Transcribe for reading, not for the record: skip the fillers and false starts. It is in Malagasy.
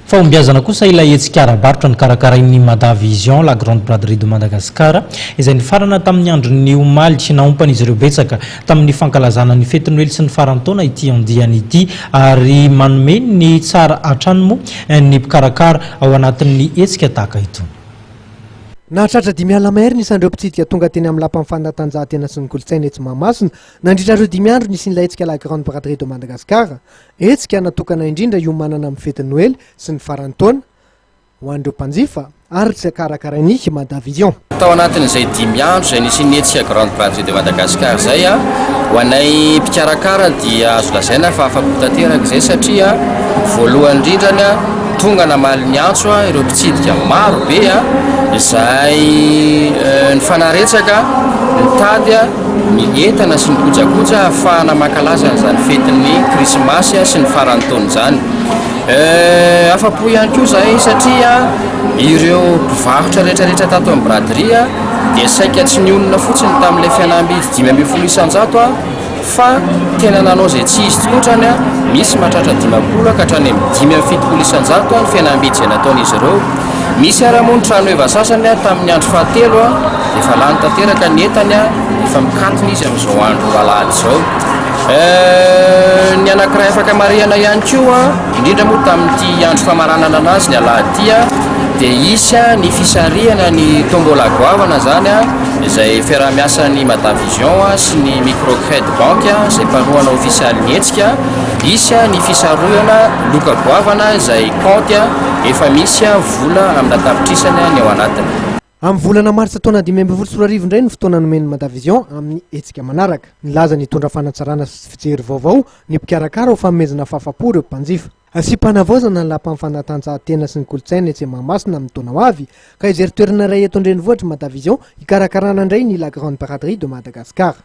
Fahombiazana kosa ilay hetsika ara-barotra nokarakarain'ny Mada Vision, La Grande Braderie de Madagascar, izay nifarana tamin'ny andron'ny omaly. Naompan'izy ireo betsaka tamin'ny fankalazana ny fety Noely sy ny faran'ny taona ity andiany ity ary manome ny tsara hatrany moa ny mpikarakara ao anatin'ny hetsika tahaka itony. Nahatratra 50 mahery ny isan'ireo mpitsidika tonga teny amin'ny lapan'ny fanatanjahantena sy ny kolontsaina etsy Mahamasina nandritra ireo 5 andro nisian'ilay hetsika La Grande Braderie de Madagascar. Hetsika natokana indrindra hiomanana amin'ny fetin'ny Noely sy ny faran'ny taona ho an'ireo mpanjifa ary tsy karakarain'ny Mada Vision. Tao anatin'izay 5 andro izay nisian'ny hetsika Grande Braderie de Madagascar izay, ho anay mpikarakara dia azo lazaina fa afa-po tanteraka izay satria voalohany indrindrany tonga namaly ny antso ireo mpitsidika maro be izay nifanaretsaka nitady ny entana sy ny kojakoja ahafahana mankalaza an'izany fetin'ny Krismasy sy ny faran'ny taona izany. Afa-po ihany koa izahay satria ireo mpivarotra rehetrarehetra tato amin'ny braderie dia saika tsy nionona fotsiny tamin'ilay fihenam-bidy 15% fa tena nanao izay tsy izy tokotrany, misy mahatratra 50 ka hatrany amin'ny 75% ny fihenam-bidy izay nataon'izy ireo. Misy ary moa ny trano heva sasany tamin'ny andro fahatelo dia efa lany tanteraka ny entany, efa mikatona izy amin'izao andro alahady izao. Ny anankiray afaka marihana ihany koa, indrindra moa tamin'ity andro famaranana anazy ny alahady ity, dia hisy ny fisarihana ny tombola goavana izany, izay fiaraha-miasan'ny Mada Vision sy ny Microcred Bank izay mpanohana ofisialy ny hetsika. Hisy ny fisarohana loka goavana izay kaonty efa misy vola amina tapitrisany ny ao anatiny. Amin'ny volana martsa taona 2015 indray no fotoana nomen'ny Mada Vision amin'ny hetsika manaraka. Nilaza ny hitondra fanatsarana sy fijery vaovao ny mpikarakara ho fanomezana fahafapo ireo mpanjifa. Asiam-panavaozana ny lapan'ny fanatanjahantena sy ny kolontsaina etsy Mahamasina amin'ny taona ho avy, ka hijery toerana iray eto an-drenivohitr'i Mada Vision hikarakarana indray ny La Grande Braderie de Madagascar.